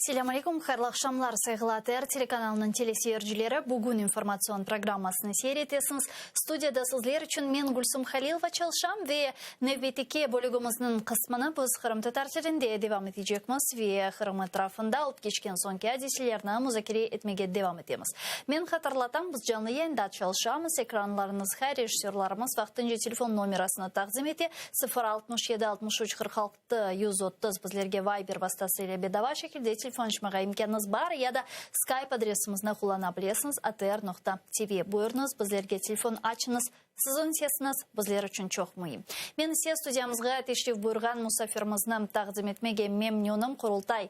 Selâm aleyküm, hayırlı aqşamlar, sayğılı ATR telekanalınıñ teleseyircileri. Bugün informatsion programmasını seyir etesiñiz. Studiyada sizler içün men, Gülsum Halilova, çalışam ve nevbetteki bölügimizniñ qısmını biz qırımtatar tilinde devam etecekmiz ve Qırım etrafında olıp keçken soñki adiselerni muzakere etmege devam etemiz. Men hatırlatam, biz canlı yayında çalışamız, ekranlarıñızğa rejissörlarımız vaqtınca telefon nomerasını taqdim ete, 0 67 63 46 130 bizlerge Viber vastası ile bedava şekilde telefon açmağa imkânıñız bar ya da Skype adresimizni qullana bilesiñiz, atr.tv. Buyurıñız, bizlerge telefon açıñız, siziñ sesiñiz bizler içün çoq müim. Men ise studiyamızğa teşrif buyurğan musafirimizni taqdim etmege memnünim, Qurultay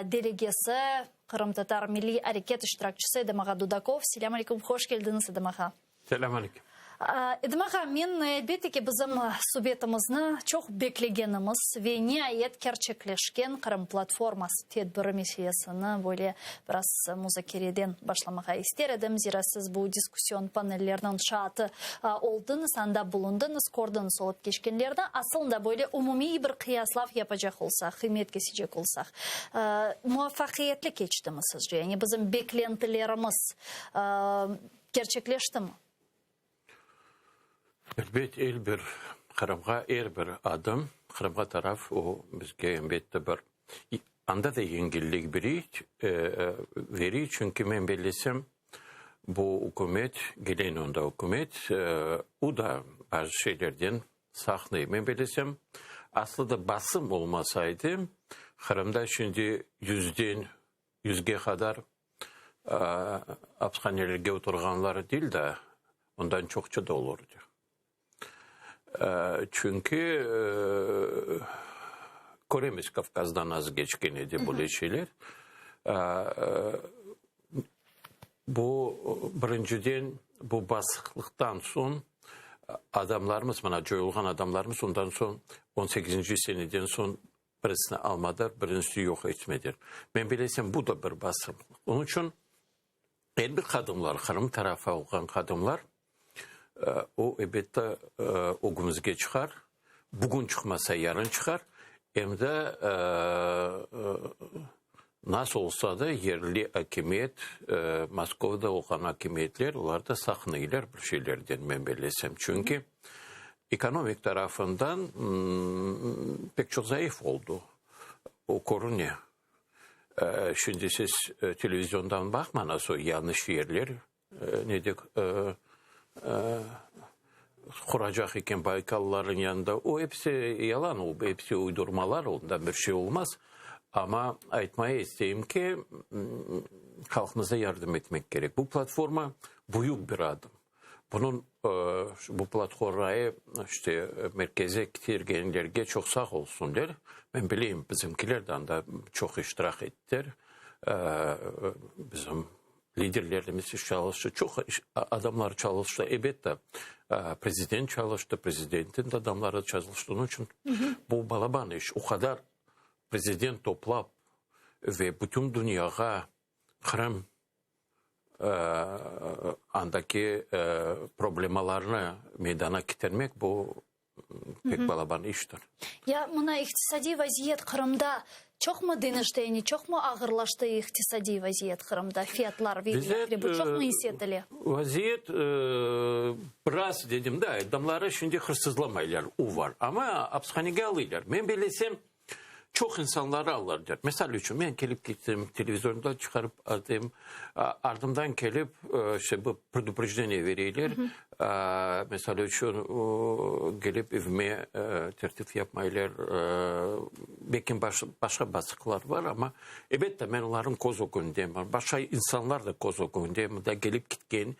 delegesi, qırımtatar milliy areket iştirakçisi Edem ağa Dudakov. Selâm aleyküm, hoş keldiñiz, Edem ağa. Selâm aleyküm. Edem ağa, men, elbette ki, bizim subetimizni çoq beklegenimiz ve niayet kerçekleşken Qırım platforması tedbiri meselesini böyle biraz muzakereden başlamağa ister edim. Zira siz bu diskussion panellerniñ şaatı oldıñız, anda bulundıñız, kördiñiz olıp keçkenlerni. Asılında böyle umumiy bir qıyaslav yapacaq olsaq, qıymet kesecek olsaq, muvafaqiyetli keçtimi sizce? Yani bizim beklentilerimiz Kerçekleştimi? Elbet, el bir Qırımğa er bir adım, Qırımğa taraf o bizge elbette bir anda da yengillik bere, çünki men bellesem, bu ükümet, gelen onda ükümet, o da bazı şeylerden saqnay. Men bellesem, aslı da basım olmasaydı, Qırımda şimdi yüzden yüzge qadar apishanelerge oturğanlar değil de, ondan çoqça da olurdı. Çünki köremiz Kavkazdan az keçken edi böyle şeyler. Bu birinciden bu basıqlıqtan soñ adamlarımız, mına coyulğan adamlarımız ondan soñ on sekizinci seneden soñ Birisini almadır, birincisi yoq etmedir. Men bilesem, bu da bir basım. Onıñ içün er bir qadımlar, Qırım tarafı olğan qadımlar, o, elbette, ögümizge çıqar. Bugün çıqmasa, yarın çıqar. Em de nasıl olsa da yerli akimiyet, Moskovda olğan akimiyetler, olar da saqınıylar bir şeylerden, men bilesem. Çünki Ekonomik tarafından pek çoq zayıf oldu. O körüne. Şimdi siz televiziondan baqmañız, o yanlış yerler ne de quracaq eken Baykalların yanında. O episi yalan, o episi uydurmalar, ondan bir şey olmaz. Amma aytmaya isteyim ki, halqımıza yardım etmek kerek. Bu platforma büyük bir adım. Bunıñ, bu platformayı işte merkeze ketirgenlerge çoq sağ olsunlar. Men bileyim, bizimkiler de anda çoq iştirak ettiler. Bizim liderlerimiz çalıştı, çoq adamlar çalıştı. Elbette, prezident çalıştı, prezidentin de adamları çalıştı. Onıñ içün bu balaban iş. O qadar prezident toplap ve bütün dünyağa Qırım andaki problemalarnı meydana ketirmek, bu pek balaban iştir. Ya mına iqtisadiy vaziyet Qırımda çoqmı deñişti, yani çoqmı ağırlaştı iqtisadiy vaziyet Qırımda, fiyatlar ve ilâhre, bu çoqmı is etile? Vaziyet biraz dedim da, adamları şimdi hırsızlamaylar, o var, amma apishanege alıylar. Men bilesem, Çoq insanları alırlar. Misal içün, men kelip kettim, televizorda çıqarıp atayım, ardımdan kelip, işte bu preduprejdeniye vereyler. Misal içün, kelip evime tertip yapmaylar, belki başqa basqılar bar, amma elbette men olarnıñ köz ögündeyim, başqa insanlar da köz ögünde, mında kelip ketken,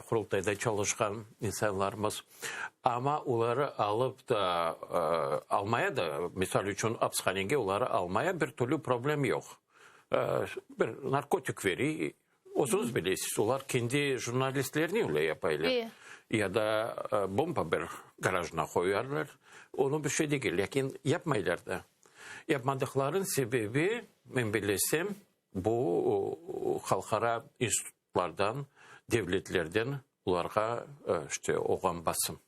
Qurultayda çalışqan insanlarımız. Amma oları alıp da, almaya da, misal içün, apishanege oları almaya bir türlü problem yoq. Bir narkotik veriy, özüñiz bilesiz, olar kendi jurnalistlerine öyle yapaylar. Ya da bomba bir garajına qoyarlar, onı bir şey degil, lâkin yapmaylar da. Yapmadıqlarınıñ sebebi, men bilesem, bu halqara institutlardan, devletlerden Olarğa işte olğan basım.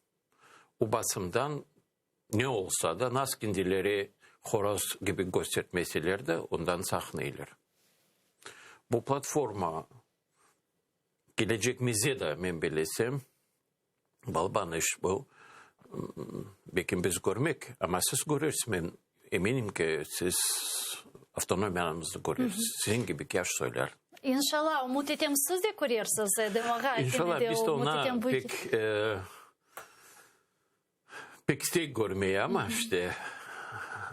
O basımdan ne olsa da, nasıl kendileri. Horoz kibi köstertmeseler de, ondan saqınıylar. Bu platforma kelecegimizde de, men bilesem, balaban iş bu. Belki biz körmek, amma siz körersiz, men eminim ki, siz avtonomiyamıznı körersiz, siziñ kibi yaş soylar. İnşallah, ümüt etem, siz de körersiz, Edem ağa. İnşallah, biz de oña pek Pek istek körmey, amma işte,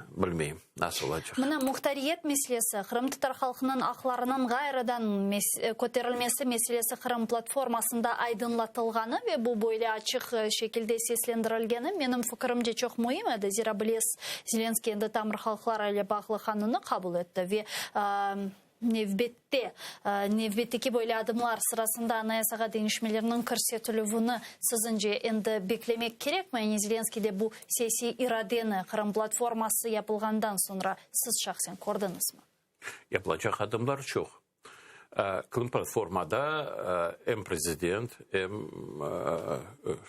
bilmeyim, nasıl olacaq. Mına, muhtariyet meselesi, qırımtatar halqınıñ aqlarınıñ ğayrıdan köterilmesi meselesi Qırım platformasında aydınlatılğanı ve bu böyle açıq şekilde seslendirilgeni, menim fikirimce, çoq müim edi, zira bilesiz, Zelenskıy endi tamır halqlar ile bağlı qanunı qabul etti ve Nevbette, nevbetteki böyle adımlar sırasında Anayasağa deñişmelerniñ kirsetilüvini, siziñce, endi beklemek kerekmi? Yani Zelenskiyde bu siyasiy iradeni Qırım platforması yapılğandan soñra siz şahsen kördiñizmi? Yapılacaq adımlar çoq. Qırım platformada em prezident, em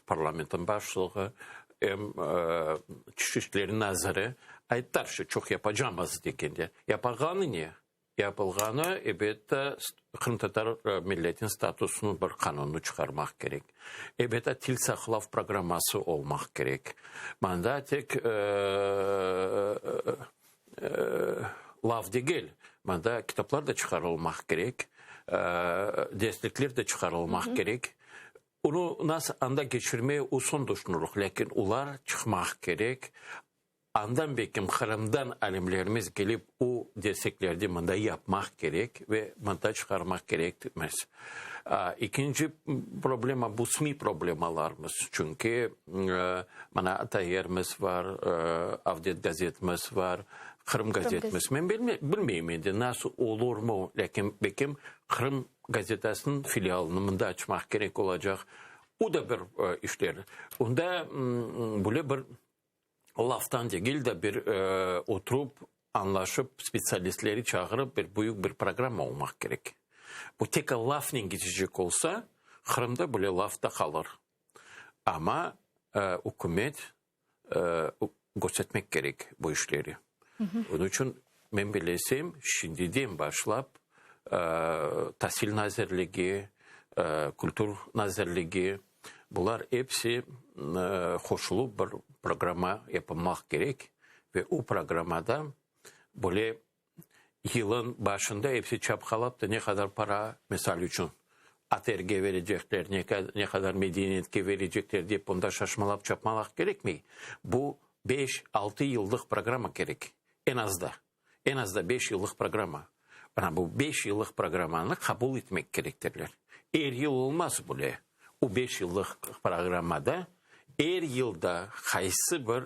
parlamentniñ başlığı, em Tış işleri naziri ayttılar, şu çoq yapacamız degende. Yapağanı ne? Yapılğanı, ebette, qırımtatar milletiniñ statusınıñ bir qanunını çıqarmaq kerek. Ebette, til saqlav programması olmaq kerek. Mında tek laf degil, mında kitaplar da çıqarılmaq kerek, derslikler de çıqarılmaq kerek. Onı nasıl anda keçirmey, o soñ tüşünürük, lâkin olar çıqmaq kerek. Andan belkim Qırımdan alimlerimiz kelip o dersliklerni mında yapmaq kerek ve mında çıqarmaq kerekmiz. Ekinci problema bu SMİ problemalarımız. Çünki mana ATRmiz var, Avdet gazetimiz var, Qırım gazetimiz. Men bilmeyim endi nasıl olurmı, lâkin belkim Qırım gazetasınıñ filialını mında açmaq kerek olacaq. O da bir işler. Onda böyle bir laftan degil de bir oturup, añlaşıp, spetsialistleri çağırıp bir büyük bir programma olmaq kerek. Bu tek lafnen keçecek olsa, Qırımda böyle laf da qalır. Amma ükümet köstertmek kerek bu işleri. Onıñ içün men bilesem, şimdiden başlap Tasil nazirligi, Kültür nazirligi, bular episi qoşulıp bir programma yapılmaq kerek ve o programmada böyle yılın başında episi çapqalap da ne qadar para, misal içün, ATRge verecekler, ne qadar medeniyetke verecekler dep onda şaşmalap çapmalaq kerekmey. Bu beş, altı yıllıq programma kerek, eñ azda. Eñ azda beş yıllıq programma. Mına bu beş yıllıq programmanı qabul etmek kerektirler. Er yıl olmaz bile. O beş yıllıq programmada er yılda qaysı bir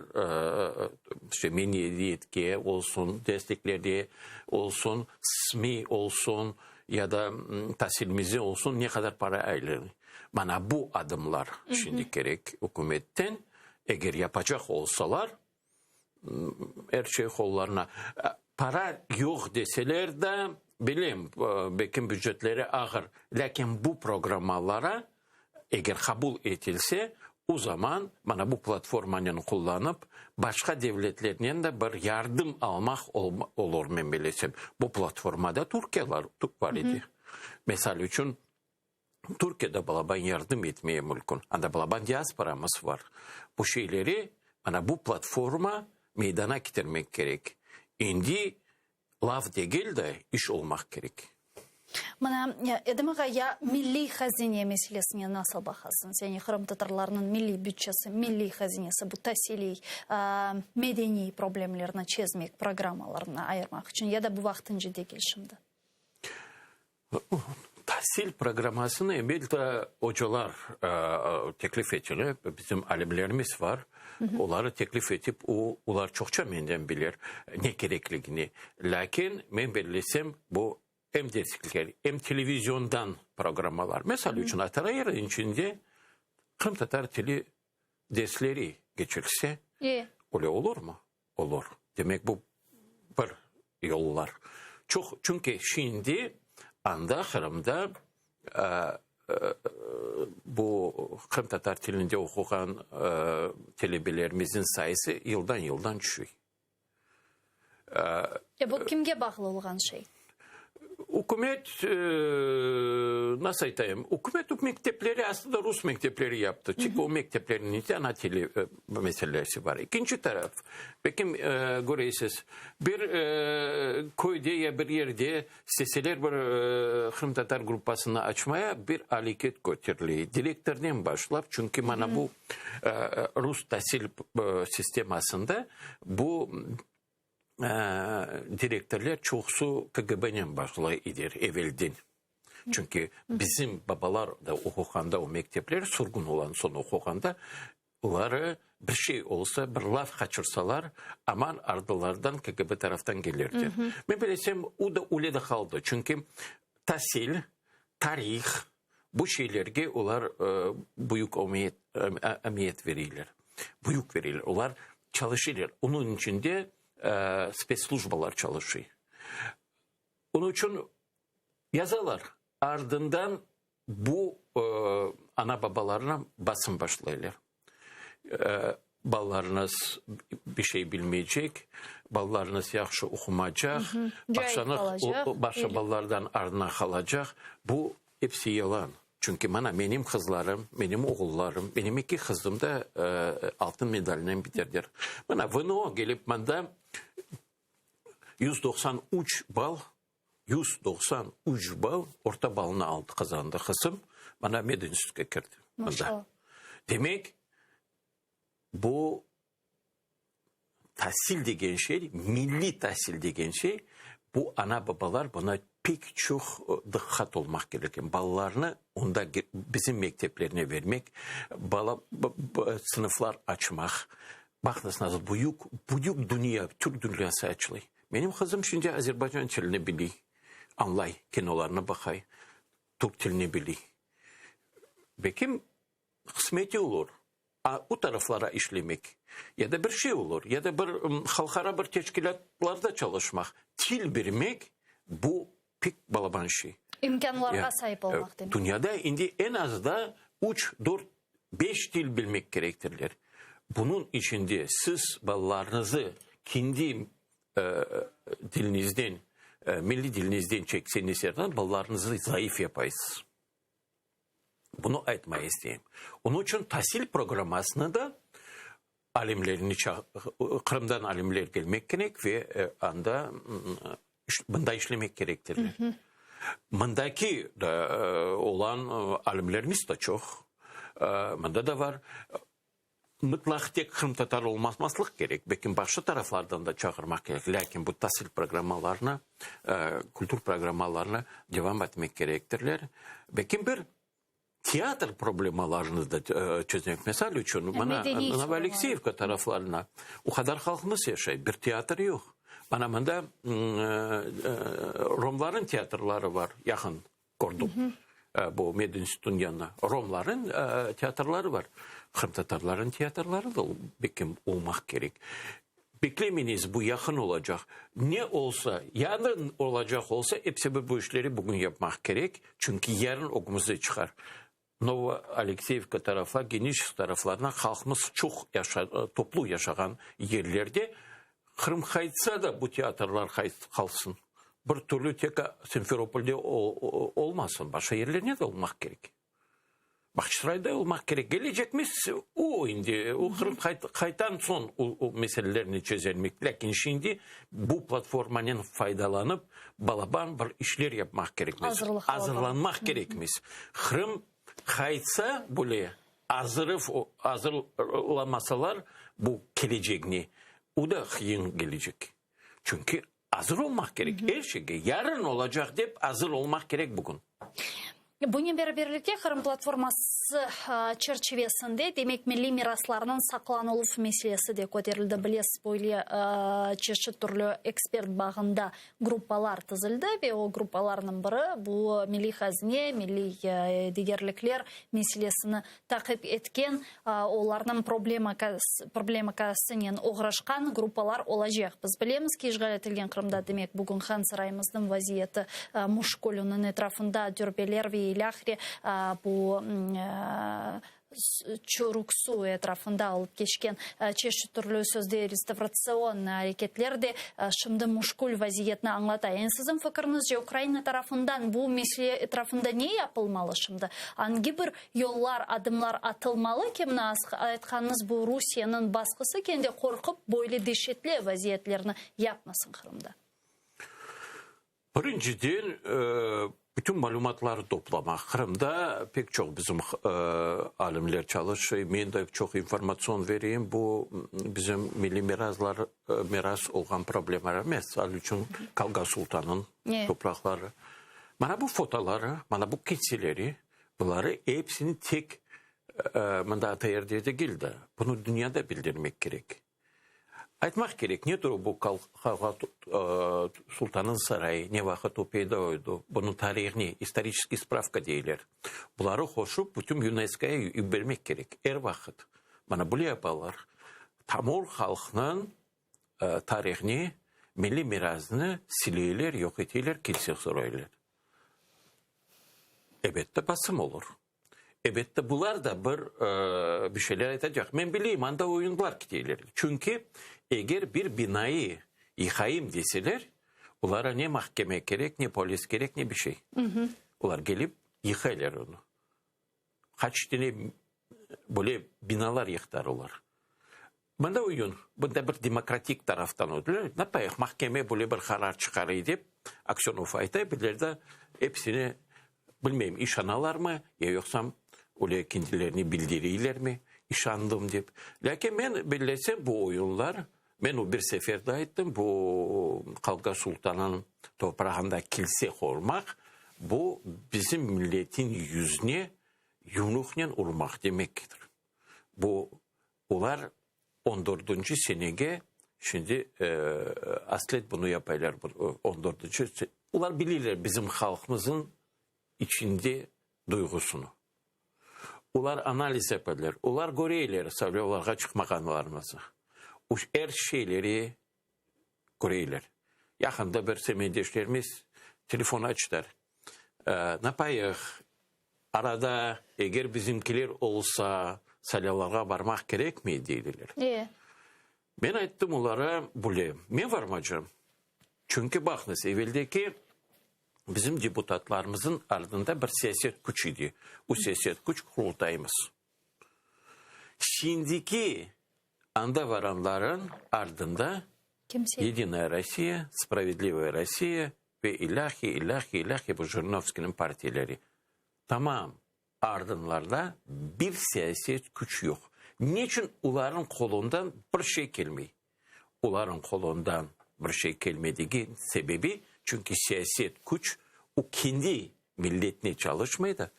işte medeniyetke olsun, desteklerge olsun, SMİ olsun ya da tasilimize olsun ne qadar para ayırılır. Mana bu adımlar şimdi kerek ükümetten. Eger yapacaq olsalar, Er şey qollarına. Para yoq deseler de, bilem, belki bücetleri ağır, lâkin bu programmalara eger qabul etilse, o zaman mana bu platformanen qullanıp, başqa devletlernen de bir yardım almaq olur, men bilesem. Bu platformada Türkiyeler bar edi. Misal içün, Türkiyede balaban yardım etmeye mülkün. Anda balaban diasporamız var. Bu şeyleri, mana bu platforma meydana ketirmek kerek. Endi laf degil de, iş olmaq kerek. Mına, Edem ağa, ya milliy hazine meselesine nasıl baqasıñız? Yani qırımtatarlarnıñ milliy bütçesi, milliy hazinesi, bu tasiliy, medeniy problemlerni çezmek programmalarına ayırmaq içün ya da bu vaqtınca degil şimdi? Tasil programmasını elbette ocalar teklif etile, bizim alimlerimiz var, oları teklif etip, olar çoqça menden bilir ne kerekligini. Lâkin men bellesem, bu em derslikler, em televiziondan programmalar. Misal içün, ATR içinde qırımtatar tili dersleri keçirilse, öyle olurmı? Olur. Demek, bu bir yollar. Çoq, çünki şimdi anda, Qırımda, bu qırımtatar tilinde oquğan telebelerimizniñ sayısı yıldan-yıldan tüşüy. E bu kimge bağlı olğan şey? Ükümet, nasıl aytayım, ükümet o mektepleri aslında rus mektepleri yaptı. Çünki o mekteplerniñ içinde ana tili meselesi bar. Ekinci taraf, belki köresiz, bir köyde ya bir yerde isteseler bir qırımtatar gruppasını açmaya bir aleket köterile. Direktornen başlap, çünki mana bu rus tasil sistemasında bu direktorlar çoqusı KGB-nen bağlı idiler evelden. Çünki bizim babalar da oquğanda o mektepler, sürgün olan soñ oquğanda, oları bir şey olsa, bir laf qaçırsalar, aman ardılardan KGB taraftan kelirdi. Men bilesem, o da öyle de qaldı. Çünki tasil, tarih, bu şeylerge olar büyük emiyet bereyler. Büyük bereyler. Olar çalışırlar. Onıñ içinde spetslujbalar çalışıy. Onıñ içün yazalar. Ardından bu ana-babalarına basım başlaylar. Balalarıñız bir şey bilmeycek, balalarıñız yahşı oqumacaq, başqa balalardan ardına qalacaq. Bu episi yalan. Çünki mana menim qızlarım, menim oğullarım, menim eki qızım da altın medalnen bitirdiler. Mana VNO kelip mında 193 bal, 193 bal orta balını aldı, qazandı qızım. Mana medinstitutqa kirdi. Mında. Demek, bu tasil degen şey, milliy tasil degen şey, bu ana-babalar buna pek çoq diqqat olmaq kerek. Balalarnı onda bizim mekteplerine vermek, bala sınıflar açmaq. Baqıñız, nasıl büyük, büyük dünya, türk dünyası açılay. Menim qızım şimdi azerbaycan tilini biley, añlay, kinolarnı baqay, türk tilini biley. Belki qısmeti olur. O taraflara işlemek, ya da bir şey olur, ya da bir halqara bir teşkilâtlarda çalışmaq, til bermek, bu pek balaban şey. İmkânlarğa saip olmaq demek. Dünyada indi eñ az da üç, dört, beş til bilmek kerektirler. Bunıñ içinde siz balalarıñızı kendi diliñizden, milliy diliñizden çekseñiz, balalarıñızı zayıf yapaysız. Bunı aytmaya isteyim. Onıñ içün tasil programmasını da alimlerni Qırımdan alimler kelmek kerek ve anda mında işlemek kerektirler. Mındaki da olan alimlerimiz de çoq. Mında da var. Mıtlaq tek qırımtatar olmazmaslıq kerek, belki başqa taraflardan da çağırmaq kerek, lâkin bu tasil programmalarını, kültür programmalarını devam etmek kerektirler. Belki bir teatr problemalarını da çözmek. Misal içün, mına Novoalekseyevka taraflarına o qadar halqımız yaşay, bir teatr yoq. Mana mında romların teatrları var, yaqın. Kördim. Bu medinstitutnıñ yanında. Romların teatrları bar. Qırımtatarların teatrları da belki olmaq kerek. Beklemeñiz, bu yaqın olacaq. Ne olsa, yarın olacaq olsa, episi bir bu işleri bugün yapmaq kerek. Çünki yarın ögümizde çıqar. Novoalekseyevka taraflar, Geniçesk taraflarına halqımız çoq yaşa, toplu yaşağan yerlerde Qırım qaytsa da bu teatrlar qalsın. Bir türlü tek Simferopolde olmasın, başqa yerlerde de olmaq kerek. Bağçasarayda olmaq kerek. Kelecekmiz o indi, o Qırım qaytan soñ o meselelerni çezermek. Lâkin şimdi bu platformanen faydalanıp, balaban bir işler yapmaq kerekmiz. Azırlanmaq kerekmiz. Qırım qaytsa bile, azırıv, azırlamasalar bu kelecegini, o da qıyın kelecek. Çünki azır olmaq kerek er şeyge. Yarın olacaq dep azır olmaq kerek bugün. Bunen beraberlikte Qırım platforması çerçivesinde, demek, milliy miraslarnıñ saqlanıluv meselesi de köterildi. Bilesiz, böyle çeşit türlü ekspert bağında gruppalar tizildi ve o gruppalarnıñ biri bu milliy hazine, milliy degerlikler meselesini taqip etken, olarnıñ problemakasınen oğraşqan gruppalar olacaq. Biz bilemiz ki, işğal etilgen Qırımda, demek, bugün Han sarayımıznıñ vaziyeti müşkül, onıñ etrafında dürbeler ve ilâhre bu. Çurük Su etrafında olıp keçken çeşit türlü sözde restavratsion areketler de şimdi muşkül vaziyetni añlata. Yani siziñ fikriñizce, Ukraina tarafından bu mesele etrafında ne yapılmalı şimdi? Angi bir yollar, adımlar atılmalı ki, mına aytqanıñız bu Rusiyeniñ basqısı kende qorqıp böyle deşetli vaziyetlerni yapmasın Qırımda? Birinciden, bütün malümatları toplamaq. Qırımda pek çoq bizim alimler çalışa, men de çoq informatsion vereyim. Bu bizim milliy mirazlar, miras olğan problemalar. Misal içün, Kalga Sultanıñ topraqları. Mana bu fotoları, mana bu kilseleri, buları episini tek mında ATRde degil de, bunı dünyada bildirmek kerek. Aytmaq kerek, nedir o bu Qalğa Sultanıñ sarayı, ne vaqıt o peyda oldı, bunıñ tarihı ne, istoriçeskiy spravka deyler. Buları qoşıp bütün YUNESKOya yibermek kerek, er vaqıt. Mana böyle yapalar. Tamır halqnıñ tarihını, milliy mirasını sileyler, yoq eteyler, kilse soraylar. Ebette basım olur. Ebette, bular da bir bir şeyler aytacaq. Men bileyim, anda oyunlar keteyler. Çünki eger bir binayı yıqayım deseler, olara ne mahkeme kerek, ne polis kerek, ne bir şey. Olar kelip yıqaylar onı. Qaç tane böyle binalar yıqtar olar. Mında oyun, bunda bir demokratik taraftan ötüler. Napayıq, mahkeme böyle bir qarar çıqarıy dep, Aksönov ayta, bizler de episine, bilmeyim, işanalarmı, ya yoqsam öyle kendilerine bildiriylermi, işandım dep. Lâkin men bellesem, bu oyunlar, men o bir sefer de ayttım, bu Qalga Sultanıñ toprağında kilse qurmaq, bu bizim milletin yüzüne yumruqnen urmaq demektir. Bu olar on dördünci senege şimdi aslet bunı yapaylar, on dördünci olar bilirler bizim halqımızın içinde duyğusını. Olar analiz yaparlar, olar köreyler saylavlarğa çıqmağanlarımızı. Er şeyleri köreyler. Yaqında bir semetdeşlerimiz telefon açtılar. Napayıq, arada eger bizimkiler olsa, saylavlarğa barmaq kerekmi, deydiler. Men ayttım olara böyle, men varmacam. Çünki baqıñız, eveldeki bizim deputatlarımızın ardında bir siyaset küç idi. O siyaset küç Qurultayımız. Şimdiki anda varanların ardında Yedinaya Rossiya, Spravedlivaya Rossiya ve ilâhi, ilâhi, ilâhi bu Jirinovskiyniñ partiyaları. Tamam, ardınlarda bir siyaset küç yoq. Neçün olarnıñ qolundan bir şey kelmey? Olarnıñ qolundan bir şey kelmedigi sebebi, çünki siyaset küç, o kendi milletine çalışmay da,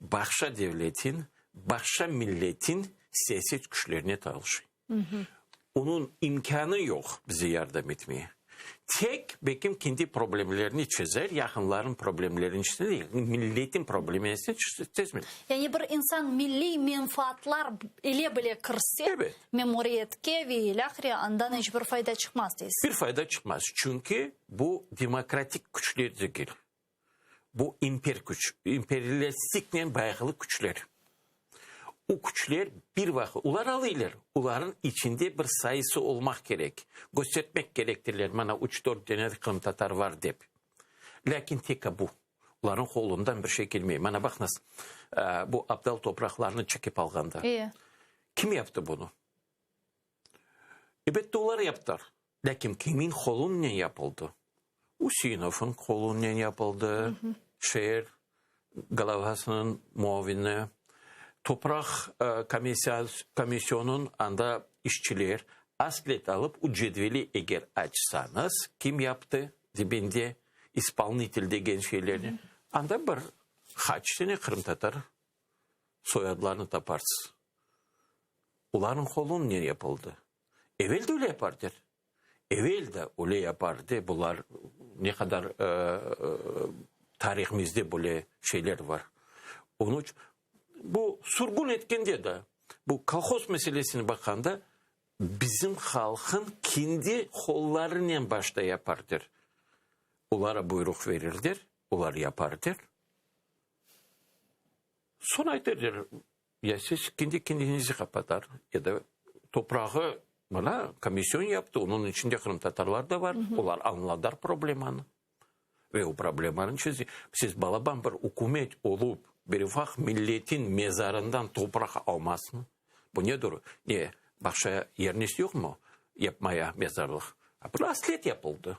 başqa devletin, başqa milletin siyaset küçlerine çalışıy. Onıñ imkânı yoq bize yardım etmeye. Tek belkim kendi problemlerini çezer, yaqınlarınıñ problemlerini çezer, milletin problemesini çezmez. Yani bir insan milliy menfaatlar ile bile kirse, memuriyetke ve ilâhre andan iç bir fayda çıqmaz deysiz. Bir fayda çıqmaz, çünki bu demokratik küçler degil. Bu imper küç, imperialistiknen bağlı küçler. O küçler bir vaqıt, olar alıylar, olarnıñ içinde bir sayısı olmaq kerek, köstertmek kerektirler, mana üç-dört dene qırımtatar var dep. Lâkin tek bu, olarnıñ qolundan bir şey kelmey. Mana baqıñız, bu abdal topraqlarnı çekip alğanda. Kim yaptı bunı? Ebette, olar yaptılar. Lâkin kimin qolunen yapıldı? Useinovnıñ qolunen yapıldı, şeer golovasınıñ muavini, topraq komisyonıñ anda işçiler aslet alıp, o cedveli eger açsañız, kim yaptı dibinde ispolnitel degen şeylerni, anda bir qaç tane qırımtatar soyadlarını taparsız. Olarnıñ qolunen yapıldı. Evel de öyle yapardılar. Evel de öyle yapardı. Bular ne qadar tarihimizde böyle şeyler var. Onıñ içün bu sürgün etkende de, bu kolhoz meselesine baqqanda, bizim halqın kendi qollarınen başta yapardılar. Olara buyruq verirler, olar yapardılar. Soñ aytarlar. Ya siz kendi kendiñizi qapatar, ya da toprağı, mına, komisyon yaptı, onıñ içinde qırımtatarlar da bar, olar añladar problemanı. Ve o problemanı çeze. Siz balaban bir ükümet olıp, bir ufaq milletin mezarından topraq almasıñ, bu nedir? Ne, başqa yeriniz yoqmı yapmaya mezarlıq? Bir aslet yapıldı.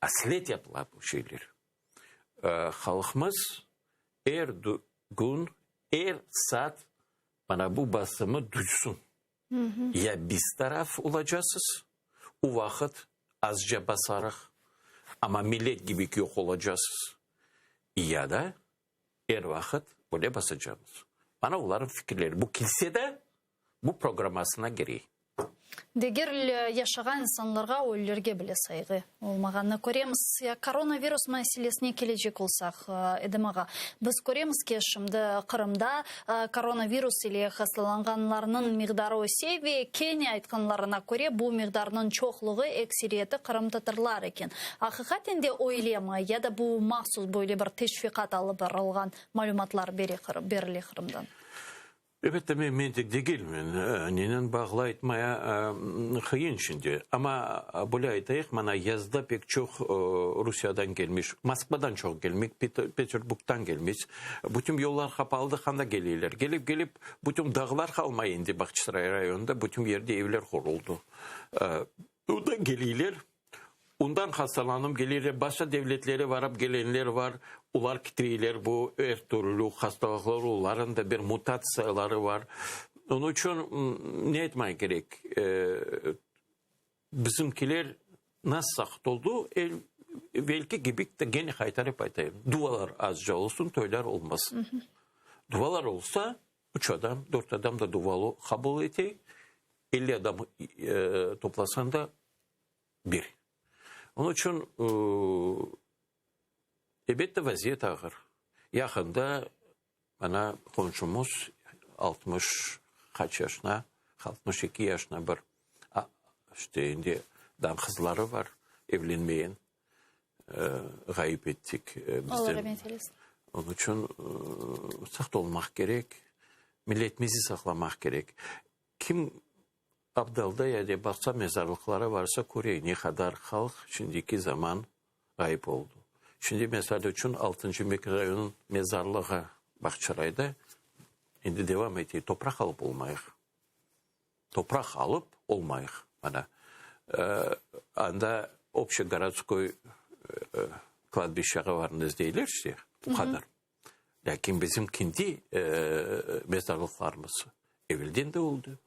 Aslet yapıla bu şeyler. Halqımız er kün, er saat mana bu basımı duysun. Ya biz taraf olacasız, o vaqıt azca basarıq, amma millet kibi yoq olacasız, ya da er vaqıt böyle basacamız. Mana olarnıñ fikirleri. Bu kilse de bu programmasına kirey. Deger yaşağan insanlarğa, ölülerge bile sayğı olmağanını köremiz. Ya koronavirus meselesine kelecek olsaq, Edem ağa, biz köremiz ki, şimdi Qırımda koronavirus ile hastalanğanlarnıñ miqdarı öse ve kene aytqanlarına köre, bu miqdarnıñ çoqluğı, ekseriyeti qırımtatarlar eken. Aqiqaten de öylemi ya da bu mahsus böyle bir teşviqat alıp barılğan malümatlar berile Qırımdan? Elbette, men medik degilmen, nenen bağlı aytmaya qıyın şimdi. Amma böyle aytayıq, mana yazda pek çoq Rusiyadan kelmiş, Moskvadan çoq kelmek, Peterburgdan kelmiş. Bütün yollar qapalıdı, qanda keleyler? Kelip, kelip, bütün dağlar qalmay endi Bağçasaray rayonında, bütün yerde evler quruldı. Ondan keleyler, ondan hastalanıp keleyler, başqa devletlere varıp kelenler var, olar kitreyler bu er türlü hastalıqlar, olarnıñ da bir mutatsiyaları var. Onıñ içün ne aytmaq kerek, bizimkiler nasıl saqıt oldı, evelki kibi gene qaytarıp aytayım, duvalar azca olsun, toylar olmasın. Duvalar olsa, üç adam, dört adam da duvalı qabul ete, 50 adam toplasañ da bir. Onıñ içün, elbette, vaziyet ağır. Yaqında mana qonşumız 60 qaç yaşına, 62 yaşına bir, işte endi daa qızları var, evlenmeyen, ğayıp ettik. Allah rahmet eylesin. Onıñ içün saqt olmaq kerek, milletimizi saqlamaq kerek. Kim Abdalda ya de baqsa mezarlıqlara varsa köre ne qadar halq şimdiki zaman ğayıp oldı. Şimdi mesal içün altıncı mikrorayonıñ mezarlığı Bağçasarayda endi devam ete, topraq alıp olmayıq. Topraq alıp olmayıq. Mana anda obşegorodskoy kladbişçağa varıñız deyler işte, bu qadar. Lâkin bizim kendi mezarlıqlarımız evelden de oldı.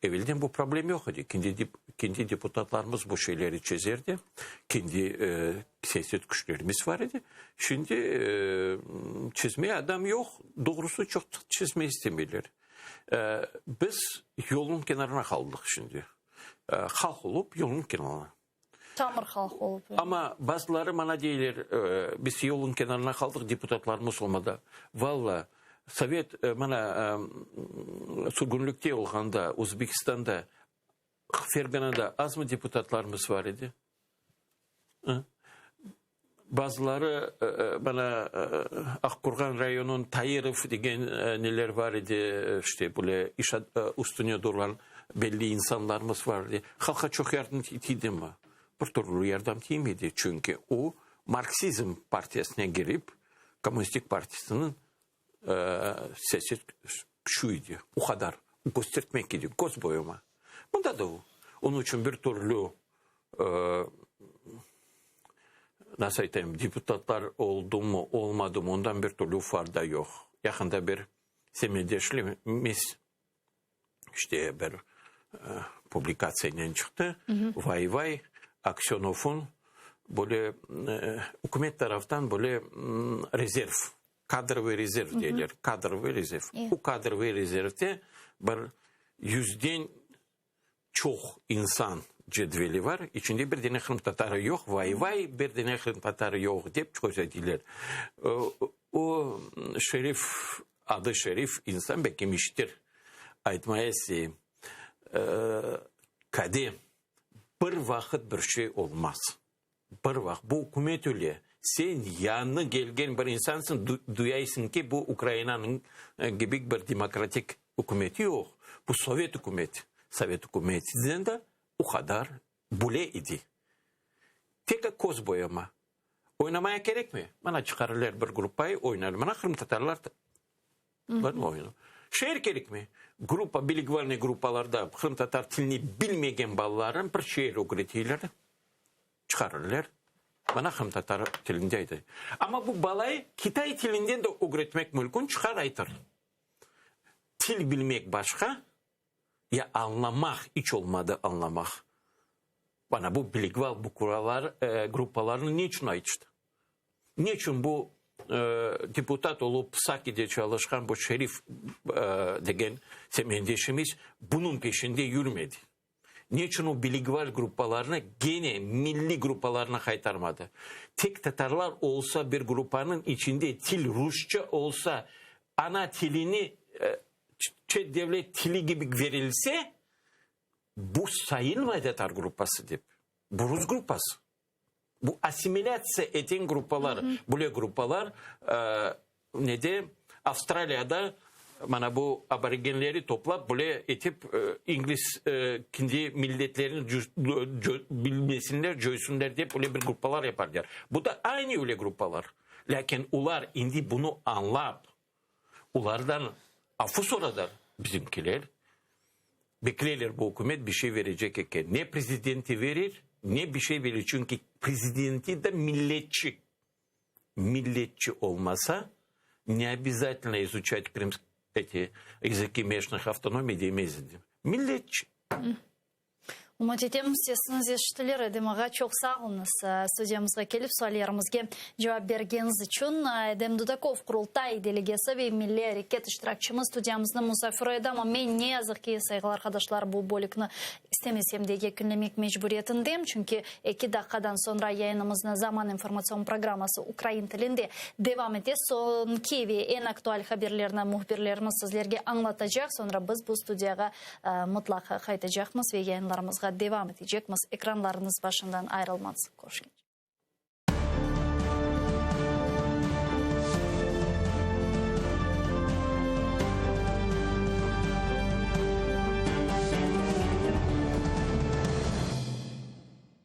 Evelden bu problem yoq edi. Kendi, kendi deputatlarımız bu şeyleri çezerdi. Kendi siyaset küçlerimiz var edi. Şimdi çezmeye adam yoq. Doğrusı çoq çezmeye istemeyler. Biz yolnıñ kenarına qaldıq şimdi. Halq olıp yolnıñ kenarına. Tamır halq olıp. Amma bazıları mana deyler, biz yolnıñ kenarına qaldıq, deputatlarımız olmadı. Valla, sovet, mana, sürgünlikte olğanda, Özbekistanda, Ferganada azmı deputatlarımız var edi? Bazıları, mana, Aqqurğan rayonınıñ Tairov degen neler var edi, işte, böyle iş üstüne durğan belli insanlarımız var edi. Halqqa çoq yardım tiydimi? Bir türlü yardım tiymedi, çünki o, marksizm partiyasına girip, kommunistik partisiniñ siyaset küçü edi, o qadar köstertmek edi, köz boyama. Bunda da o. Onıñ içün bir türlü nasıl aytayım, deputatlar oldumı, olmadımı, ondan bir türlü farda yoq. Yaqında bir semetdeşlimiz işte bir publikatsiyanen çıqtı. Vay-vay, Aksönov'un böyle ükümet taraftan böyle rezerv, kadrovıy rezerv deyler, kadrovıy rezerv. Bu kadrovıy rezervde bir yüzden çoq insan cedveli var, içinde bir dene qırımtatarı yoq, vay-vay, bir dene qırımtatarı yoq dep közetdiler. O Şerif, adı Şerif insan, belki işitir, aytmaya isteyim, kade, bir vaqıt bir şey olmaz. Bir vaqıt, bu ükümet öyle. Sen yañı kelgen bir insansıñ, duyaysıñ ki, bu Ukrainanıñ kibi bir demokratik ükümeti yoq. Bu sovet ükümeti. Sovet ükümetinden de o qadar bile idi. Tek köz boyama. Oynamaya kerekmi? Mana çıqarırlar bir gruppayı, oynarlar. Mana qırımtatarlar oynar. Şeer kerekmi? Gruppa, bilingvalnıy gruppalarda qırımtatar tilini bilmegen balaların bir şeer ögreteyler, çıqarırlar. Mana qırımtatar tilinde aytay. Amma bu balayı kitay tilinden de ögretmek mümkün, çıqar aytır. Til bilmek başqa, ya añlamaq, iç olmadı añlamaq. Bana bu bilingval bu kuralar, gruppalarnı ne içün aytıştı? Ne içün bu deputat olıp Sakide çalışqan bu Şerif degen semendeşimiz bunıñ peşinde yürmedi? Ne içün o bilingval gruppalarnı gene milliy gruppalarına qaytarmadı? Tek tatarlar olsa bir gruppanıñ içinde til rusça olsa, ana tilini çet devlet tili kibi verilse, bu sayılmay tatar gruppası dep. Bu rus gruppası. Bu assimilâtsiya eten gruppalar, böyle gruppalar nede, Avstraliyada mana bu aborigenleri toplap böyle etip ingliz kendi milletlerini bilmesinler, coysunlar dep öyle bir gruppalar yaparlar. Bu da aynı öyle gruppalar. Lâkin olar indi bunı añlap, olardan afu soradılar bizimkiler. Bekleyler bu ükümet bir şey verecek eken. Ne prezidenti verir, ne bir şey verir. Çünki prezidenti de milletçi. Milletçi olmasa, ne obязательно изучать крымские эти языки местных автономий demez edi. Milletçi. Ümüt etem, sesiñiz eşitilir. Edem ağa, çoq sağ oluñız, studiyamızğa kelip, suallerimizge cevap bergeniñiz içün. Edem Dudakov, Qurultay delegesi ve Milliy areket iştirakçimiz studiyamıznıñ musafiri edi. Amma men, ne yazıq ki, sayğılı arqadaşlar, bu bölükni istemesem de yekünlemek mecburiyetindem, çünki eki daqqadan soñra yayınımıznı Zaman informatsion programması ukrain tilinde devam ete. Soñki ve eñ aktual haberlerni mühbirlerimiz sizlerge añlatacaq. Soñra biz bu studiyağa Mıtlaqa qaytacaqmız ve yayınlarımızğa devam etecekmiz. Ekranlarıñız başından ayırılmañız. Körüşkence.